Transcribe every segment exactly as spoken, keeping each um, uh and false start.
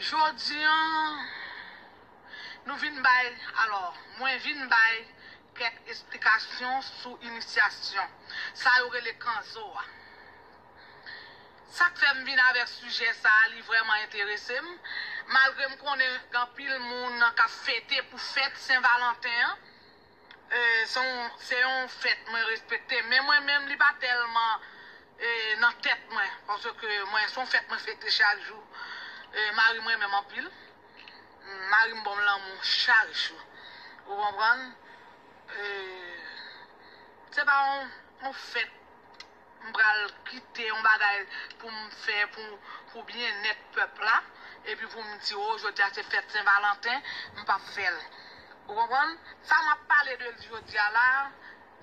Jodi an, nou vin bay, alò, mwen vin bay kèk esplikasyon sou inisyasyon. Sa yo rele kanzo a. Sa k fè m vin avèk sijè sa a, li vrèman enterese m. Malgre m konnen gen anpil moun k ap fete pou fèt Sen Valanten an, e, se yon, se yon fèt mwen respekte, men mwen menm, li pa tèlman, e, nan tèt mwen, paske mwen, se yon fèt mwen fete chak jou. E, mari m renmen m anpil. Mari m ban m lanmou chak jou. Ou konprann? E, se pa yon, yon fèt m pral kite yon bagay pou m fè pou, pou byennèt pèp la, epi pou m di, o, jodi a se fèt Sen Valanten, m p ap fè l. Ou konprann? Sa m ap pale de l jodi a la,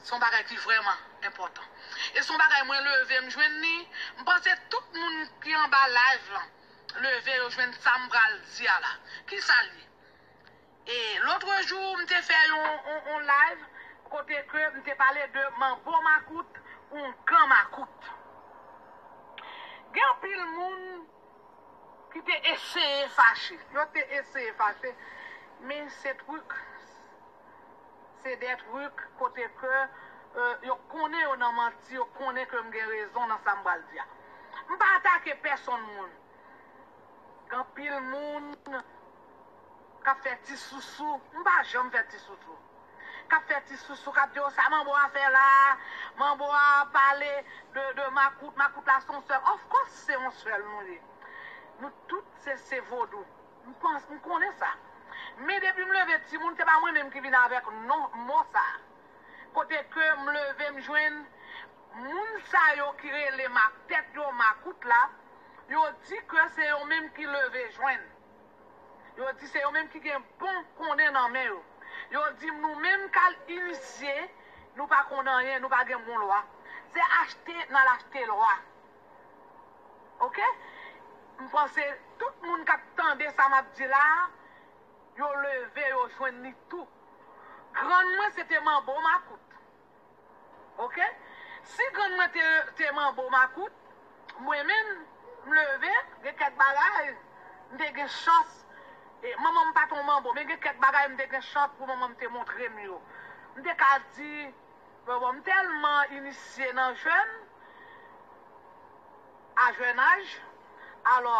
se yon bagay ki vrèman enpòtan. E se yon bagay mwen leve, m jwenn li, m panse tout moun ki anba live lan leve, yo jwenn sa m pral di a la. Ki sa l ye? E lotrejou, m te fè yon, yon, yon live kote ke m te pale de manbo makout, oungan makout. Gen anpil moun ki te eseye fache. Yo te eseye fache. Men se trik, se de trik kote ke, e, yo konnen yo nan manti, yo konnen ke m gen rezon nan sa m pral di a. M pa atake pèsonn moun. Gen anpil moun k ap fè ti sousou. M pa janm fè ti sousou. K ap fè ti sousou, k ap di, o, sa manbo a fè la, manbo a pale de, de makout, makout la se yon sèl. Of course, se yon sèl nou ye. Nou tout se, se vodou. M panse, m konnen sa. Men depi m leve timoun, se pa mwen menm ki vin avèk non mo sa a. Kote ke m leve, m jwenn moun sa yo ki rele mak, tèt yo makout la, yo di ke se yo menm ki leve jwenn. Yo di se yo menm ki gen bon konnen nan men yo. Yo di nou menm k al inisye, nou pa konn anyen, nou pa gen bon lwa. Se achte n al achte lwa. Oke? M panse tout moun k ap tande sa m ap di la, yo leve, yo jwenn li tou. Grann mwen se te manbo makout. Oke? Si grann mwen te, te manbo makout, mwen menm, m leve, gen kèk bagay, m te gen chans. E, manman m pa t yon manbo, men gen kèk bagay m te gen chans pou manman m te montre m yo. M te ka di, bon, bon, m tèlman inisye nan jèn, a jèn aj, alò,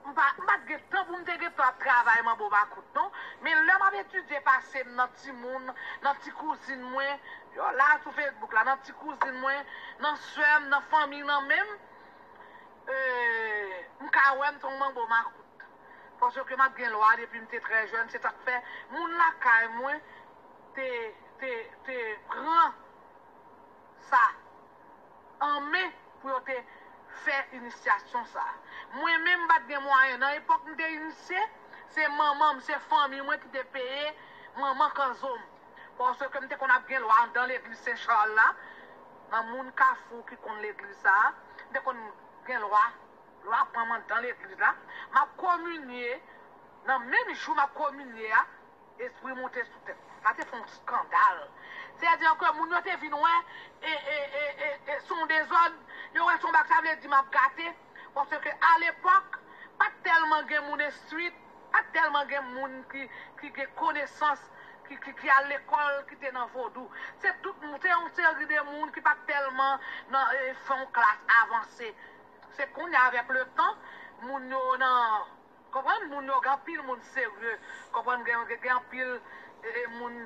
m pa, m pa t gen tan pou m te gen tan ap travay manbo makout, non. Men lè m ap etidye pase m nan timoun, nan ti kouzin mwen, yo la sou Facebook la, nan ti kouzin mwen, nan sè m, nan fanmi nan menm, e, m ka wè m se yon manbo makout. Paske m ap gen lwa depi m te trè jèn, se sa k fè moun lakay mwen te, te, te pran sa an men pou yo te fè inisyasyon sa a. Mwen menm, m pa t gen mwayen. Nan epòk m te inisye, se manman m, se fanmi mwen ki te peye manman kanzo m. Paske m te konn ap gen lwa anndan legliz Sen Chal la, nan moun Kafou ki konn legliz sa a, m te konn gen lwa, lwa pran m anndan legliz la. M ap kominye, nan menm jou m ap kominye a, espri monte sou tèt. Sa te fè yon eskandal. Sètadi ke moun yo te vin wè, e, e, e, e, e, se yon dezòd, yo wè se yon bak, sa vle di m ap gate, paske alepòk, pa t tèlman gen moun enstwi, pa t tèlman gen moun ki, ki gen konesans, ki, ki, ki al lekòl, ki te nan vodou. Se tout moun, se yon seri de moun ki pa t tèlman nan, e, fè yon klas avanse. Se kounye a, avèk letan, moun yo nan Konprann? Moun yo, gen anpil moun serye. Konprann? Gen, gen, gen anpil, e, e, moun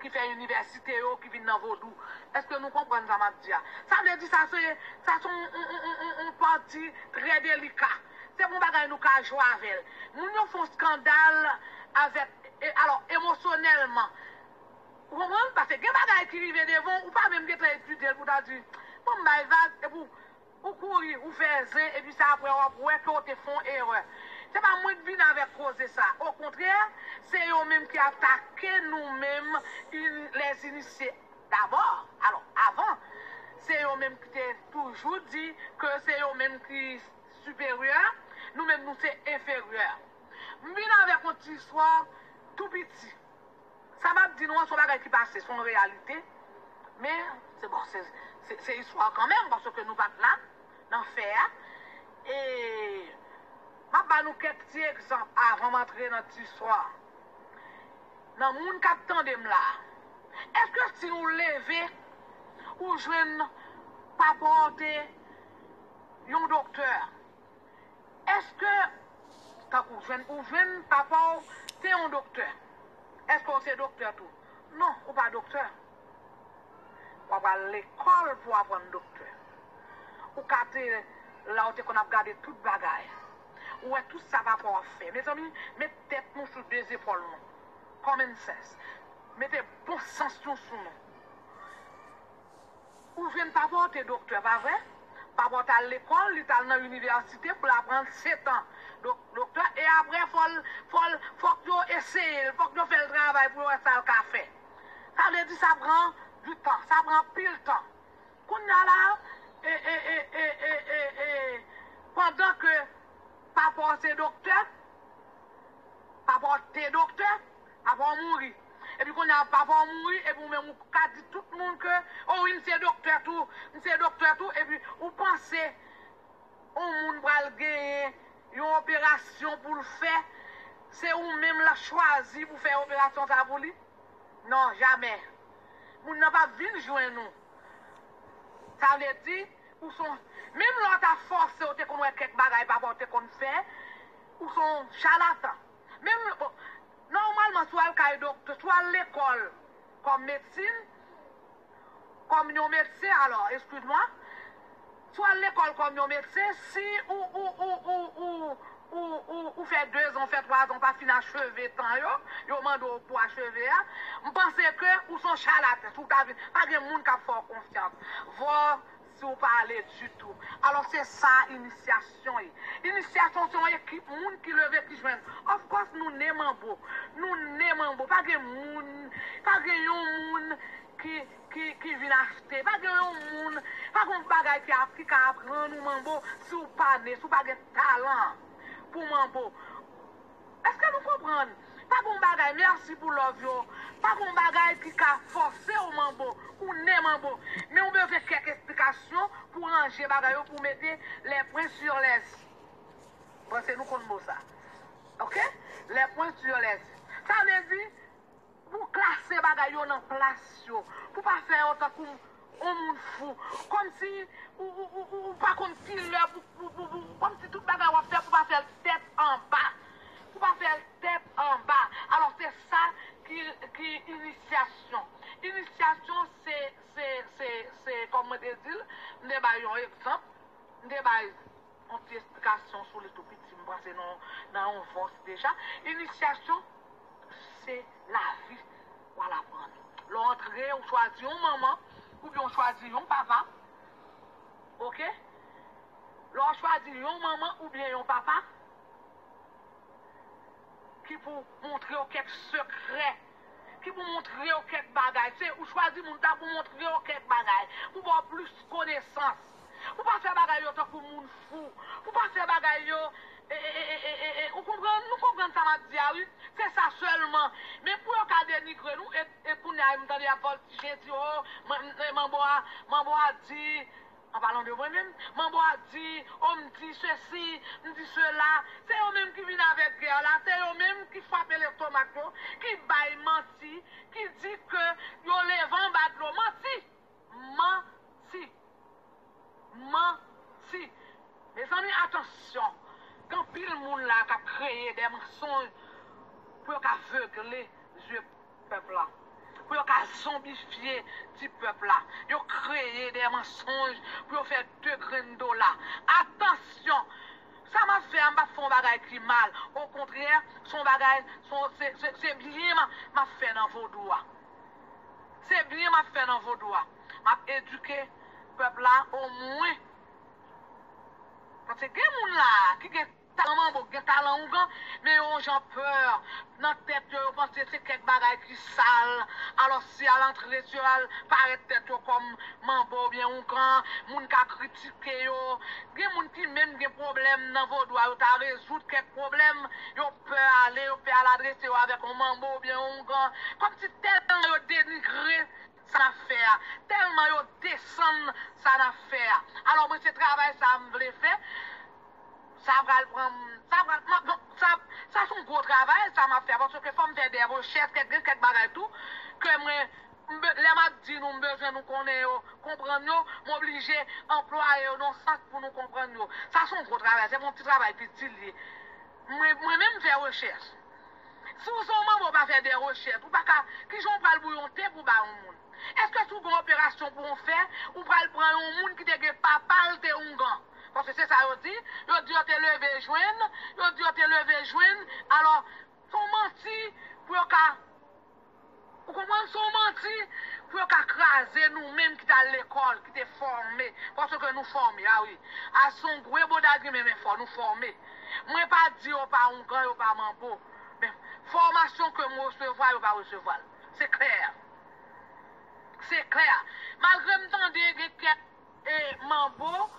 ki fè inivèsite yo, ki vin nan vodou. Èske nou konprann sa m ap di a? Sa vle di sa se, sa se yon, yon, yon, yon, yon pati trè delika. Se pa yon bagay nou ka jwe avè l. Moun yo fè yon eskandal avèk, e, alò, emosyonèlman. Ou konprann? Paske gen bagay ki rive devan w, ou pa menm gentan etidye l pou w ta di, bon, m bay vag, epi w Ou kouri, ou fè zen, epi sa apre w ap wè ke w te fè yon erè. Se pa mwen k vin avèk koze sa. Okontrè, se yo menm ki atake nou menm, in, les initiés dabò. Alò, avan, se yo menm ki te toujou di ke se yo menm ki siperyè, nou menm nou se enferyè. M vin avèk yon ti istwa tou piti. Sa m ap di nou an, se yon bagay ki pase, se yon reyalite. Men, se bon, se, se, se istwa kanmenm, paske nou pa t la, nan fè a. E, m ap ba nou kèk ti egzanp avan m antre nan ti istwa. Nan moun k ap tande m la, èske si ou leve, ou jwenn papa w te yon doktè, èske, tankou jwenn, ou jwenn papa w te yon doktè, èske w se doktè tou? Non, ou pa doktè. W ap al lekòl pou w aprann doktè. Ou ka te la, ou te konn ap gade tout bagay. Ou wè tout sa papa w ap fè. Mezanmi, met tèt nou sou de zepòl nou. Common sense. Mete bon sans nou sou nou. Ou jwenn papa w te doktè, pa vre? Papa w t al lekòl, li t al nan inivèsite pou l aprann sèt an dok- doktè, e apre fò l, fò l, fòk yo eseye l, fòk yo fè l travay pou yo wè sa l ka fè. Sa vle di sa pran du tan, sa pran anpil tan. Kounye a la, e, e, e, e, e, e, e, pandan ke papa w se doktè, papa w te doktè, papa w mouri. Epi kounye a papa w mouri, epi ou menm ou ka di tout moun ke, o wi, m se doktè tou, m se doktè tou, epi ou panse yon moun pral genyen yon operasyon pou l fè, se ou menm l ap chwazi pou fè operasyon sa pou li? Non, jamè. Moun nan p ap vin jwenn ou. Sa vle di, ou son, menm lè w ta fòse, ou te konn wè kèk bagay papa w te konn fè, ou son chalatan. Menm, bon, nòmalman, si w al kay doktè, si w al lekòl kòm medsin, kòm yon medsen, alò, eskiz mwa, si w al lekòl kòm yon medsen, si ou, ou, ou, ou, ou, ou, ou, ou fè dezan, ou fè twazan, ou pa fin acheve tan yo, yo mande w pou acheve a, m panse ke ou se yon chalaten, si w ta vin, pa gen moun k ap fè w konfyans. Vò, si w pa ale ditou. Alò, se sa inisyasyon ye. Inisyasyon se yon ekip moun ki leve, ki jwenn. Of course, nou ne manbo. Nou ne manbo. Pa gen moun, pa gen yon moun ki, ki, ki vin achte. Pa gen yon moun, pa gen yon bagay ki ap, ki ka aprann ou manbo si w pa ne, si w pa gen talan pou manbo. Èske nou konprann? Pa gen yon bagay, mèsi pou love yo. Pa gen yon bagay ki ka fòse w manbo, ou ne manbo. Men ou bezwen kèk esplikasyon pou ranje bagay yo, pou mete les points sur les i. Panse nou konn mo sa. Oke? Les points sur les i. Sa vle di, pou klase bagay yo nan plas yo, pou pa fè yo tankou yon moun fou, kòmsi ou, ou, ou, ou, ou pa konn ki lè pou, pou, pou, pou, kòmsi tout bagay w ap fè pou pa fè l tèt anba, pou pa fè l tèt anba. Alò, se sa ki, ki inisyasyon. Inisyasyon, se, se, se, se, kòm mwen te di l, m te bay yon egzanp, m te bay yon ti esplikasyon sou li tou piti, m panse nan, nan yon vòs deja. Inisyasyon, se lavi w al aprann. Lè w antre, ou chwazi yon manman, oubyen ou chwazi yon papa. Oke? Lè w chwazi yon manman oubyen yon papa, ki pou montre w kèk sekrè, ki pou montre w kèk bagay. Se ou chwazi moun sa pou montre w kèk bagay, pou ba w plis konesans, pou pa fè bagay yo tankou moun fou, pou pa fè bagay yo, e, e, e, e, e, e, ou konprann? Nou konprann sa m ap di a, wi. Se sa sèlman. Men pou yo ka denigre nou, e, e kounye a, m tande y ap vòltije, di, o, man-, manbo a, manbo a di, an palan de mwen menm, manbo a di, o, m di sesi, m di sela. Se yo menm ki vin avèk gè la, se yo menm ki frape lestomak yo, ki bay manti, ki di ke yo leve anba dlo. Manti! Manti! Manti! Mezanmi, atansyon! Gen anpil moun la k ap kreye de mansonj pou yo ka vegle zye pèp la, pou yo ka zonbifye ti pèp la. Yo kreye de mansonj pou yo fè de grenn dola. Atansyon! Sa m ap fè a, m p ap fè yon bagay ki mal. Okontrè, se yon bagay, se yon, se, se, se byen m ap, m ap fè nan vodou a. Se byen m ap fè nan vodou a. M ap edike pèp la omwen. Paske gen moun la ki gen talan manbo, gen talan oungan, men yo yon jan pè. Nan tèt yo, yo panse se kèk bagay ki sal. Alò, si y al antre, si y al parèt tèt yo kòm manbo oubyen oungan, moun ka kritike yo. Gen moun ki menm gen pwoblèm nan vodou a, yo ta rezoud kèk pwoblèm, yo pè ale, yo pè al adrese yo avèk yon manbo oubyen yon oungan. Kòmsi tèlman yo denigre sa n ap fè a, tèlman yo desann sa n ap fè a. Alò, mwen, se travay sa a m vle fè. Sa pral pran m, sa pral, m ap, sa, sa se yon gwo travay, sa m ap fè, paske fò m fè de rechèch, kèk, gen kèk bagay tou, ke mwen, m be- lè m ap di nou, m bezwen nou konnen yo, konprann yo, m oblije anplwaye yo nan sans pou nou konprann yo. Sa se yon gwo travay, se pa yon ti travay piti l ye. Mwen, mwen menm, m fè rechèch. Si w se yon manbo pa fè de rechèch, ou pa ka, kijan w pral bouyon te pou ba yon moun? Èske si w gen yon operasyon pou w fè, ou pral pran yon moun ki te gen papa l te oungan? Paske se sa yo di, yo di yo te leve jwenn, yo di yo te leve jwenn, alò, se yon manti pou yo ka, ou konprann, se yon manti pou yo ka kraze nou menm ki t al lekòl, ki te fòme, paske nou fòme, a wi. A se yon gwe bodagimen, men fò nou fòme. Mwen pa di yo pa oungan, yo pa manbo. Men fòmasyon ke m resevwa, yo pa resevwa l. Se klè. Se klè. Malgre m tande gen kèk e, manbo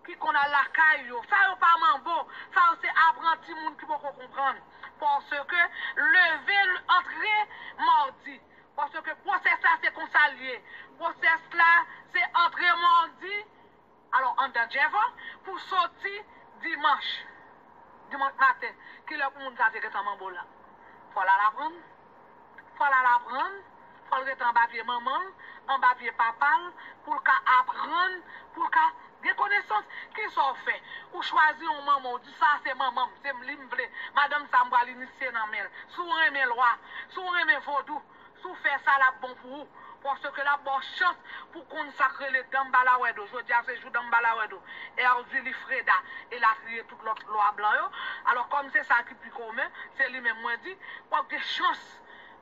ki konn al lakay yo. Sa yo pa manbo. Sa yo se apranti moun ki poko konprann. Paske leve, antre madi. Paske pwosès la se konsa l ye. Pwosès la se antre madi, alò, anndan djèvò, pou soti dimanch. Dimanch maten, kilè pou moun sa te gentan manbo la? Fò l al aprann. Fò l al aprann. Fò l rete anba pye manman l, anba pye papa l, pou l ka aprann, pou l ka gen konesans. Kisa w fè? Ou chwazi yon manman, ou di, "Sa se manman m, se li m vle. Madanm sa m pral inisye nan men l." Si w renmen lwa, si w renmen vodou, si w fè sa, l ap bon pou ou. Paske l ap ba w chans pou w konn sa k rele Danmbala Wèdo. Jodi a se jou Danmbala Wèdo. Èzili Freda, elatriye tout lòt lwa blan yo. Alò, kòm se sa ki pi komen, se li menm mwen di, w ap gen chans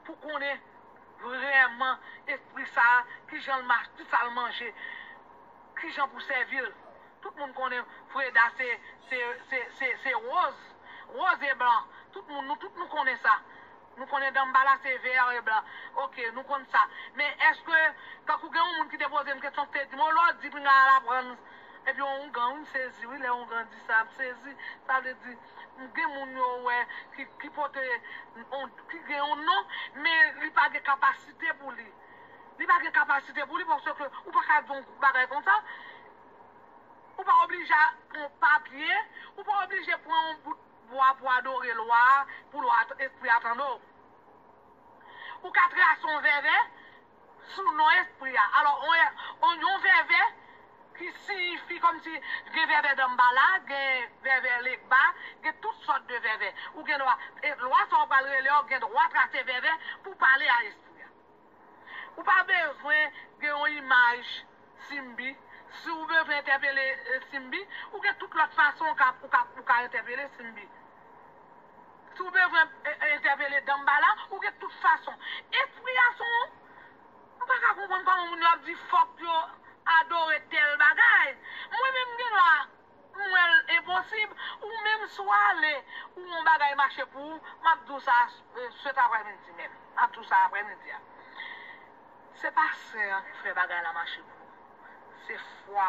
pou konnen vrèman espri sa a, kijan l mache, kisa l manje, kijan pou sèvi l. Tout moun konnen Freda se, se, se, se, se woz. Woz e blan. Tout moun, nou tout nou konnen sa. Nou konnen Danmbala se vè e blan. Oke, nou konn sa. Men èske, tankou gen yon moun ki te poze m kesyon, ki te di m, "O, lè w di pinga a l aprann, epi yon oungan, wi, m sezi, wi, lè oungan di sa, m sezi." Sa vle di, m gen moun yo wè ki, ki pote, on- ki gen yon non, men li pa gen kapasite pou li. Li pa gen kapasite pou li, paske ou pa ka di yon bagay konsa. Ou pa oblije a pran papye, ou pa oblije pran yon bout bwa pou adore lwa a, pou lwa a, espri a tande w. Ou ka trase yon vèvè sou non espri a. Alò, on, on, yon vèvè ki siyifi kòmsi gen vèvè Danmbala, gen vèvè Legba, gen tout sòt de vèvè. Ou gen dwa, e lwa sa w pral rele yo, gen dwa trase vèvè pou pale a espri a. Ou pa bezwen gen yon imaj Simbi. Si w bezwen entèpele, eh, Simbi, ou gen tout lòt fason ou ka, ou ka, ou ka entèpele Simbi. Si w bezwen, eh, eh, entèpele Danmbala, ou gen tout fason. Espri a se yon, m pa ka konprann kòman moun yo ap di fòk yo adore tèl bagay. Mwen menm, m gen dwa m wè l enposib, ou menm si w ale, ou yon bagay mache pou ou, m ap di w sa, eh, sèt aprèmidi menm. M ap di w sa aprèmidi a. Se pa sen an ki fè bagay la mache pou ou. Se fwa.